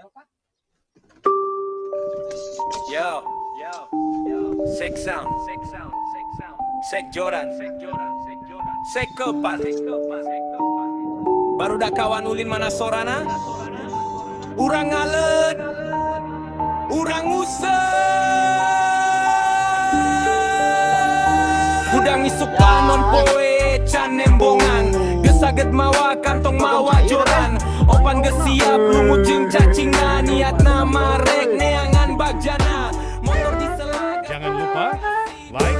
Yo, yo, yo. Sek sound, sek sound, sek sound. Sek joran, sek joran, sek joran. Sek kepat, sek kepat, sek kepat. Barudak kawan ulin mana sorana? Urang ngaleut, urang nguseup. Hudang isuk panon poe can nembongan. Geus saget mawa kantong mawa joran. Opan geus siap lumut jeung cacingna. Niatna marek neangan bagjana. Motor di sela. Jangan lupa like,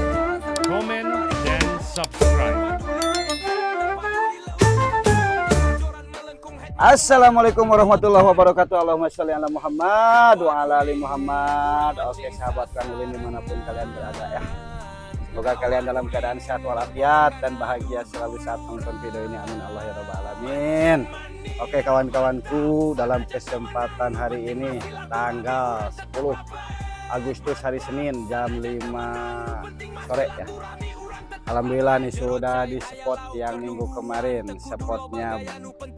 comment, dan subscribe. Assalamualaikum warahmatullahi wabarakatuh. Allahumma sholli ala Muhammad wa ala ali Muhammad. Oke sahabat Kanulin dimanapun kalian berada ya. Semoga kalian dalam keadaan sehat walafiat dan bahagia selalu saat nonton video ini. Amin Allah ya rabbal alamin. Oke kawan-kawanku, dalam kesempatan hari ini tanggal 10 Agustus hari Senin jam 5 sore ya. Alhamdulillah nih sudah di spot yang minggu kemarin, spotnya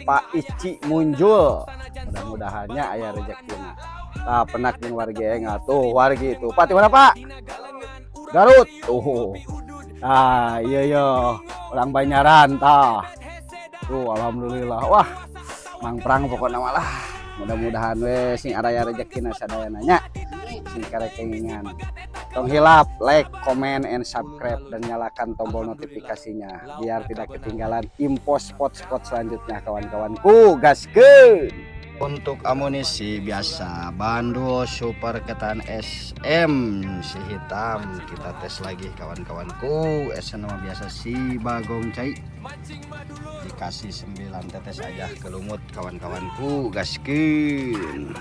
Pak Ici muncul. Mudah-mudahannya aya rezekina. Nah, penak jeung wargi engal tuh, wargi itu. Pak di mana Pak? Garut. Tuh. Nah, iya iya, orang Banyaran tah. Tuh alhamdulillah. Wah, mangprang pokoknya malah. Mudah-mudahan we sing araya rezekina sadayana nya. Sing karekengingan. Tong hilap, like, comment, and subscribe dan nyalakan tombol notifikasinya biar tidak ketinggalan info spot-spot selanjutnya kawan-kawanku. Gaskeun. Untuk amunisi biasa bandul super ketan SM si hitam kita tes lagi kawan-kawanku. SM nama biasa si Bagong Cai dikasih 9 tetes aja ke lumut kawan-kawanku. Gaskeun.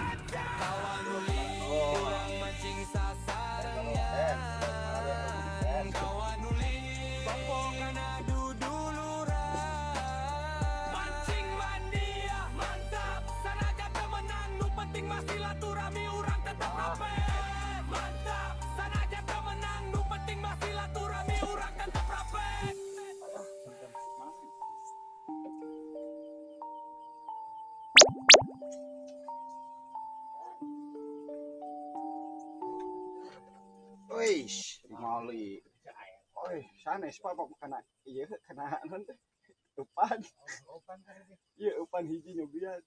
Wih, mali. Oi, sanes Pak kok kena ieu kena naon teh? Eupan. Ieu eupan hiji nyobian.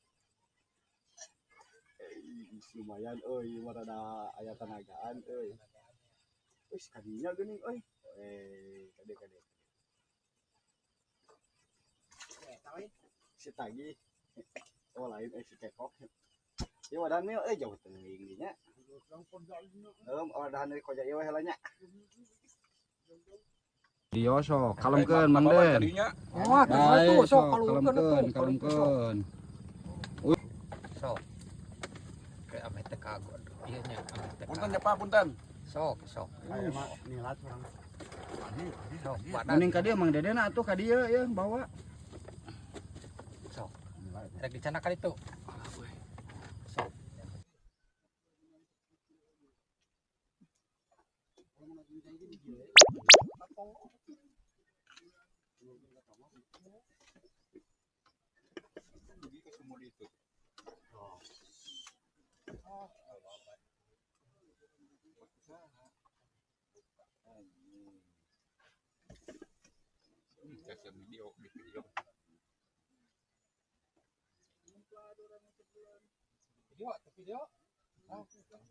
Lumayan euy, mah rada aya tanagaan euy. Wih, kadinya geuning euy. Kade kade. Si tagi. Oh lain si kekok. Ieu wadahan mil euy jauh teuing dinya. Wadahan dari koja ieu heula nya. Dio sok kalemkeun Mang Den. Oh, tuh sok kalemkeun, kalemkeun. Sok. Kayak ame teh kagok. Ieu nya ame teh. Punten ya Pak, punten. Sok, sok. Sok, badan. Mending ka dieu Mang Deden atuh ka dieu ya bawa. Sok. Rek dicanak ka ditu. Sok.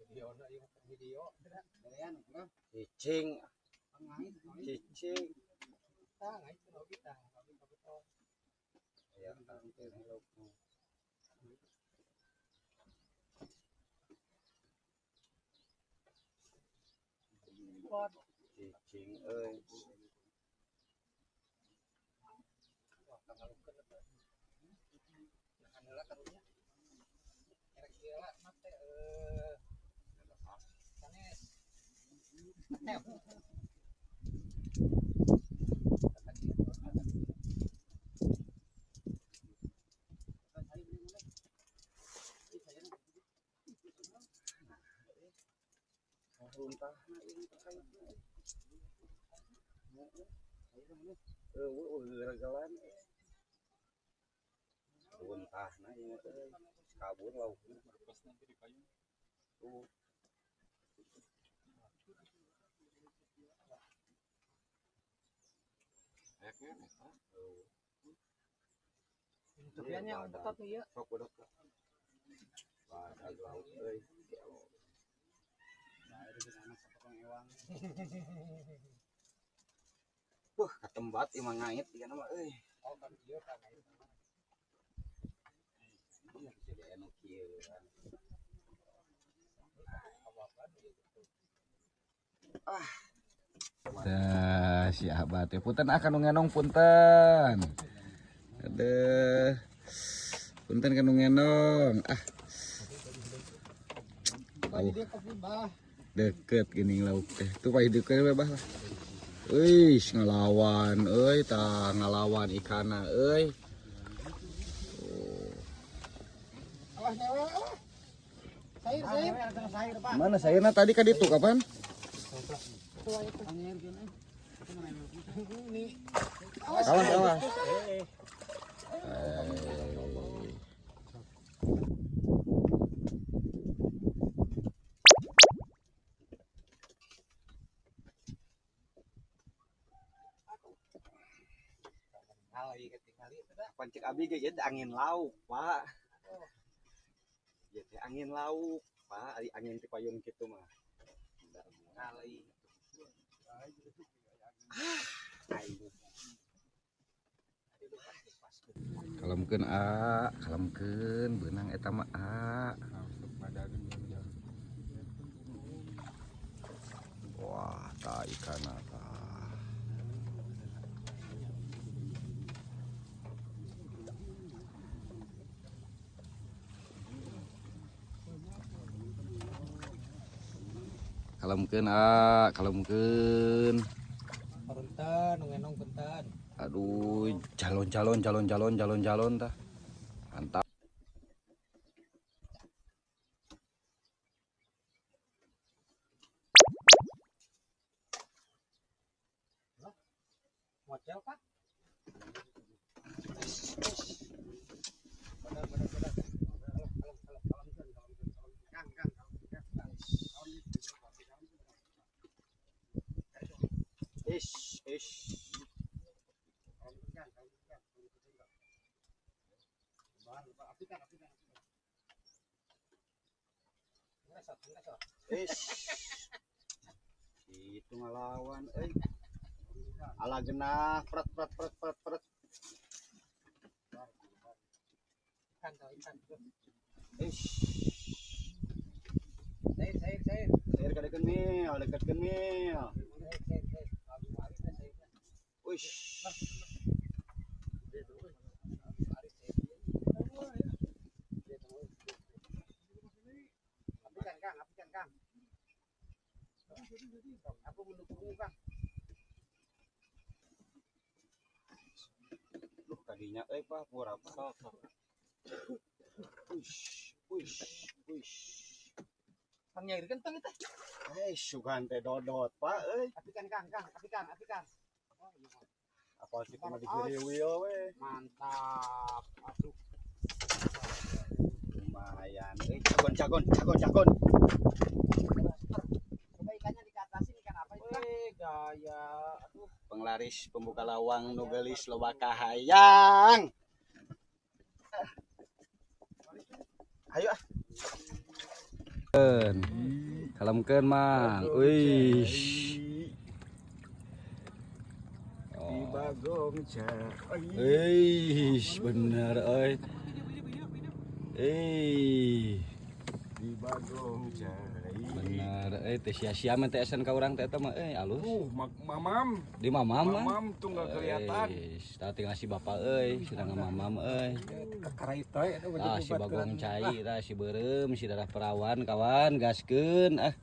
Video, video. Video video. Cicing. Cicing. Ya, cicing euy. Runtah. Runtahna ieu euy. Kabur lauk. Tuh. Tepiannya yang betot nih ya. Sok bodot. Badag lauk euy. Wah, katembat imah ngait ieu mah euy. Oh, kan ieu kan ngait. Jadi anu kieu. Ah. Tah, si Abah teh punten ah kanu ngenong punten. Aduh. Punten kanu ngenong. Ah. Deket gini lauk teh. Tuh pahit deket we bah lah. Euy, ngelawan euy tah ngelawan ikana euy. Awas nyewe awas. Sair, sair. Sair, Pak. Mana sayurna tadi ka ditu kapan? Awas, awas. Pancik abi ge ieu angin lauk, Pak. Ieu teh angin lauk, Pak. Ari angin ti payun kitu mah. Kali. Kalemkeun a, kalemkeun beunang eta mah a. Wah, tah ikanna tah. Kalemkeun a, kalemkeun. Punten, nu ngenong punten. Aduh, jalon jalon jalon jalon jalon jalon tah. Mantap. Mocel, Pak. Ish, ish. Ish. Itu ngelawan euy. Ala genah pret pret pret pret pret. Ikan tuh, ikan. Ish. Sair, sair, sair. Sair kadekeun mil, deketkeun mil. Sair, sair, sair. Uish. Apikan, Kang, apikan, Kang. Aku mendukungmu, Kang. Duh, kadinya euy Pak, pura apa? Uish, uish, uish. Pang nyairkeun tong eta. Eh, sugan teh dodot, Pak euy. Apikan, Kang, Kang, apikan, apikan. Apa sih mah digiriwil we. Mantap. Aduh. Lumayan euy, jagon jagon jagon jagon. Coba ikannya dikatasin ikan apa itu, Kang? Gaya. Aduh. Penglaris pembuka lawang nu geulis loba kahayang. Ayo ah. Kalemkeun Mang. Wih. Di Bagong Cai. Wih, bener euy. Eh, Di Bagong Cai. bener euy teh sia-sia mah teh esen ka urang teh eta mah euy alus. Mamam. Di mamam mah. Mamam tuh nggak kelihatan. Eis, tah tinggal si bapak euy, sedang mamam euy. Ah, si Bagong Cai, tah si beureum, si darah perawan kawan, gaskeun ah.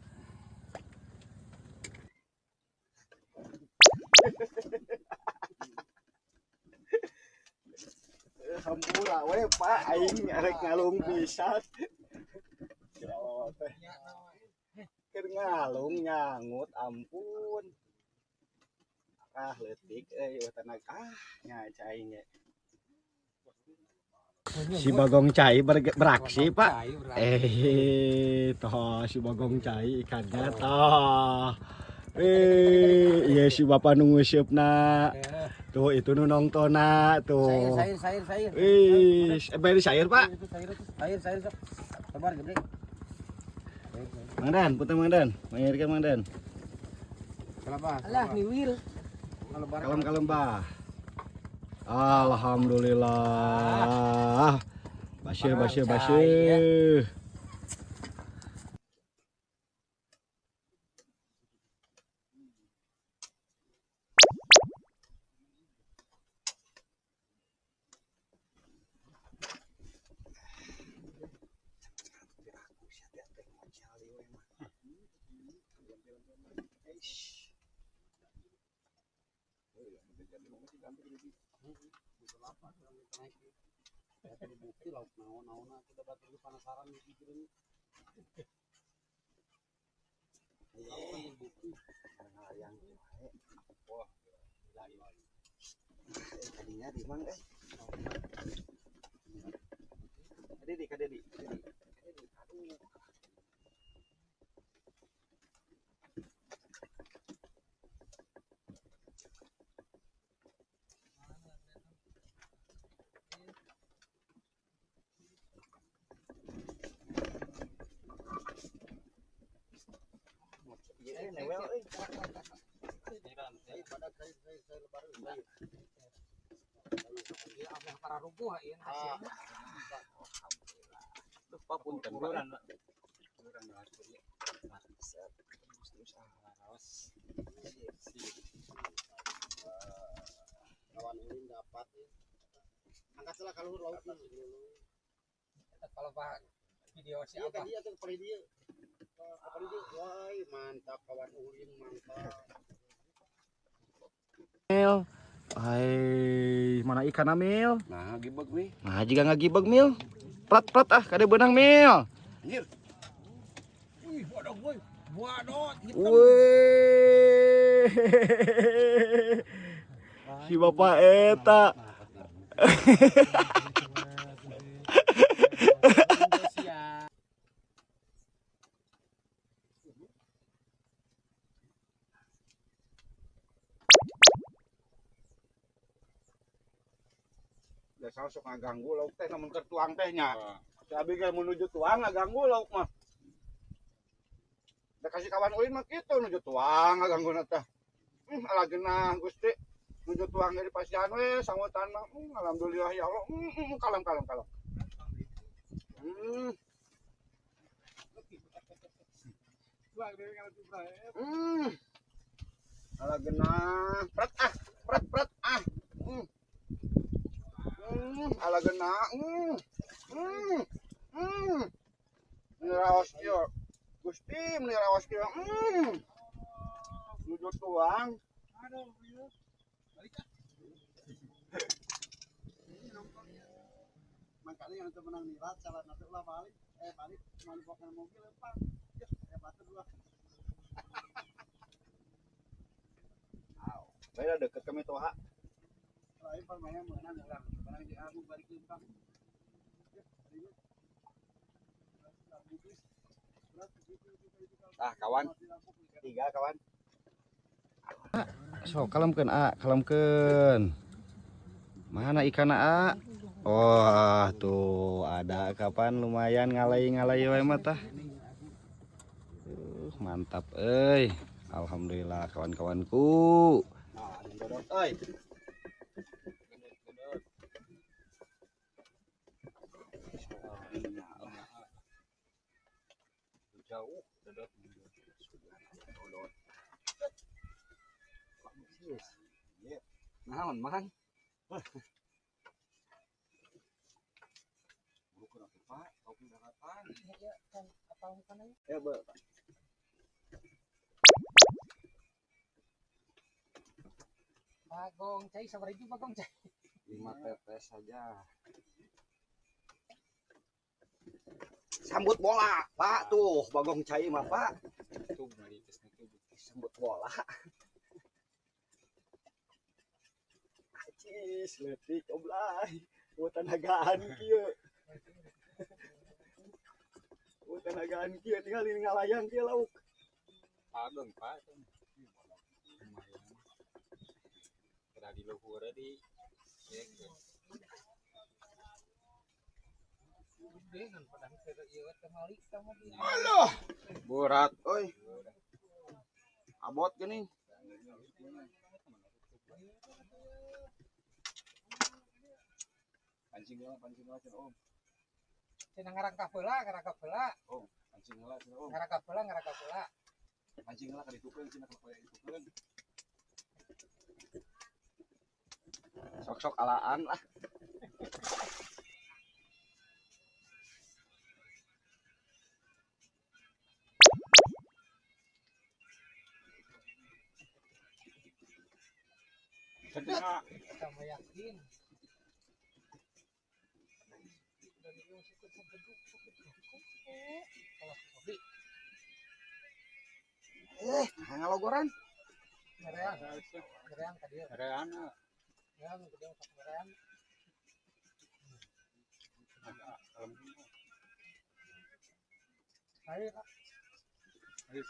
Hampura we Pak, aing arek ngalung pisan. Keur ngalung nyangut ampun. Ah leutik euy tenaga ah nya cai ge. Si Bagong Cai beraksi, Pak. Toh si Bagong Cai ikannya toh. Iya si bapak nunggu na. Tuh itu nu nongtona tuh. Sayur, sayur, sayur. Wih, bayar sayur, Pak. Itu sayur itu. Sayur, sayur sok. Sabar gede. Mang Dan, punten Mang Dan. Mangirkan Mang Dan. Kenapa? Alah, niwil. Kalem kalem, Bah. Alhamdulillah. Baseuh, baseuh, baseuh. Bukti lauk naon-naon kita batu penasaran gitu. Tadinya di mang eh. Kadedi, kadedi, kadedi. Iya, newel euy. Para rubuh ieu hasilnya. Lupa punten. Kawan ulin dapat. Angkat lah kalau lauk mah. Kalau Pak video si Iya Abah. kan dia tuh paling dia. Paling dia. Wah, mantap kawan ulin mantap. Mil. Hai, mana ikan Mil? Nah, gibeg wi. Nah, jika ngagibeg Mil. Prat prat ah, kade benang Mil. Anjir. Wih, waduh woi. Waduh, Wih. Si bapak eta. Biasa sok ngaganggu lauk teh namun keur tuang teh nya. Si abi ge menuju tuang ngaganggu lauk mah. Da kasih kawan ulin mah kitu nuju tuang ngaganggu teh. Ala geunah Gusti. Nuju tuang dari pasian we sangutan mah. Alhamdulillah ya Allah. Kalem kalem kalem. Ala geunah. Pret ah, pret pret ah. Ala geunah. Meni raos kieu. Gusti meni raos kieu. Nuju tuang. Makanya yang menang nirat salah nanti ulah balik balik cuma dibawa mobil lempar ya batu dua. Beda deket kami toha. Lain permainan menang orang menang di aku balik lempar Ah, kawan. Tiga kawan. So, kalemkeun A, kalemkeun. Mana ikan A? Oh, tuh ada kapan lumayan ngalai-ngalai we mah tah. Mantap euy. Alhamdulillah kawan-kawanku. Nah, dodot euy. Jauh dodot. Naon, Mang? Ya, Be. Bagong cai sabar itu bagong cai. 5 tetes saja. Sambut bola, Pak. Tuh, bagong cai mah, Pak. Sambut bola. Acis, leutik oblay. Tanagaan kieu. Tanagaan kieu tinggal ngalayang kieu lauk. Ageng Pak. Lumayan. Kada di luhur di. Alah, berat euy. Abot geuning. Pancing heula, cenah Om. Cenah ngarangkap heula, ngarangkap heula. Om, pancing heula cenah Om. Ngarangkap heula, ngarangkap heula. Pancing heula ka ditukeun cenah ka poe ditukeun. Sok-sok alaan lah. Sama yakin. Ngalogoran. Ngereang, ngereang ka dieu. Ngereang. Ngereang ka dieu sok ngereang. Saya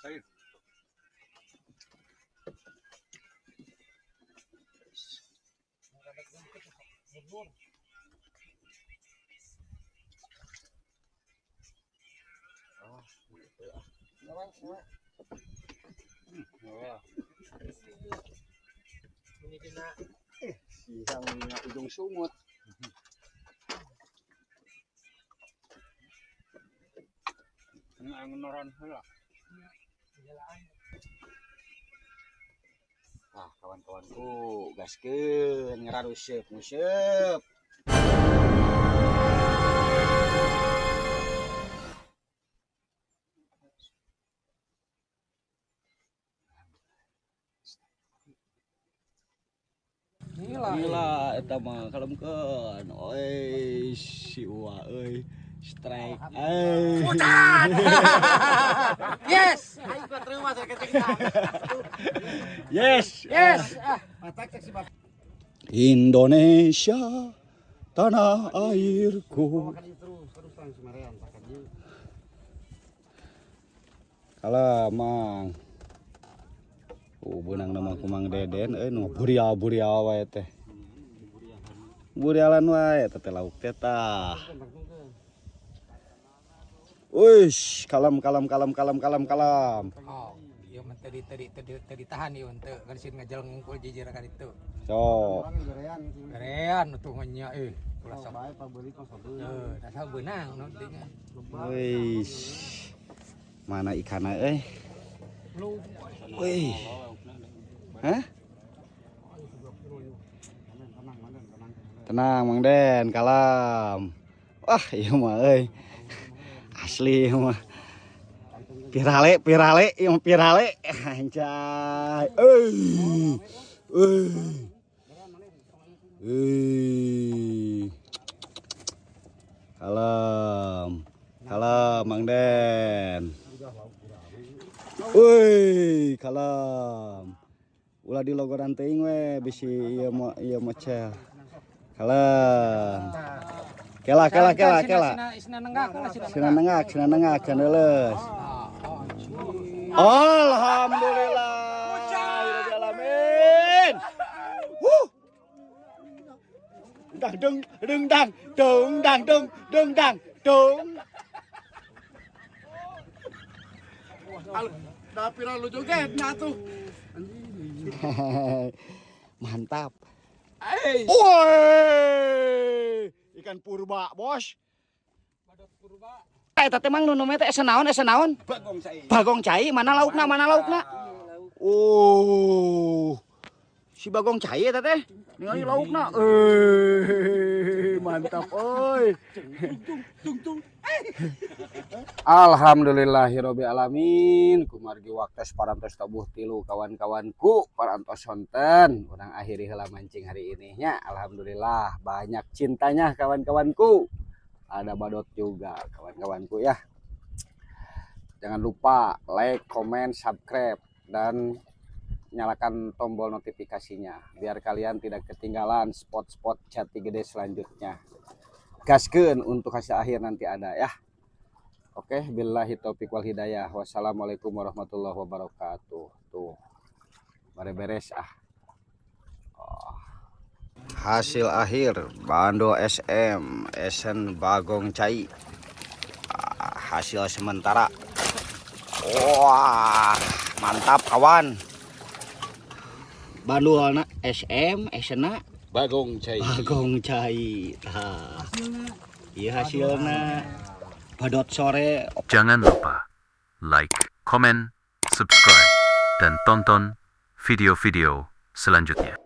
Saya. Siang ujung sungut. Ngenoran heula. Ah, kawan-kawanku, gaskeun ngararuseup nguseup. Gila eta mah kalemkeun. Oi, si Uwa euy. Strike. Euy. Yes, aing mah terima saketik. Yes. Yes. Indonesia tanah airku. Kalah mang. Beunang nama ku Mang Deden euy nu burial-burial wae teh. Burialan wae teh lauk teh tah. Uish, kalem kalem kalem kalem kalem kalem. Oh, ieu mah tadi tadi tadi tadi tahan ieu teu kan sieun ngajal ngungkul jijir kan itu. So, Gerean tuh nya euy. Ulah sok. Heuh, dasar beunang nu dinya. Uish. Mana ikanna euy? Wih. Hah? Tenang Mang Den, kalem. Wah, ieu mah euy. Asli ieu mah. Pirale, pirale, ieu mah pirale. Anjay. Euy. Euy. Euy. Kalem. Kalem Mang Den. Woi, kalem. Ulah dilogoran teuing we bisi ieu mah ieu mecel. Kalem. Kela kela kela kela. Sina nenggak lah sina Sina nenggak, sina nenggak, caneuleus. Alhamdulillah. Alamin. Wuh. Dang deng deng dang deng dang deng deng dang deng. Dah lu joget nyatu. Mantap. Woi, ikan purba, bos. Badot purba. Eta teh mang nu nu teh esa naon, esa naon? Bagong cai. Bagong cai, mana laukna, mana laukna? Oh. Si bagong cai eta teh. Ningali laukna. Mantap euy. Alhamdulillahirabbil alamin. Kumargi waktos parantos tabuh tilu kawan-kawanku parantos sonten. Urang akhiri heula mancing hari ini nya. Alhamdulillah banyak cintanya kawan-kawanku. Ada badot juga kawan-kawanku ya. Jangan lupa like, comment, subscribe dan nyalakan tombol notifikasinya biar kalian tidak ketinggalan spot-spot Jati Gede selanjutnya. Gaskeun untuk hasil akhir nanti ada ya. Oke, billahi taufik wal hidayah. Wassalamualaikum warahmatullahi wabarakatuh. Tuh. Bare beres ah. Oh. Hasil akhir Bando SM Esen Bagong Cai. Ah, hasil sementara. Wah, mantap, kawan. Bandulna SM, esena Bagong Cai. Bagong Cai. Tah. Iya, hasilnya badot sore. Jangan lupa like, komen, subscribe, dan tonton video-video selanjutnya.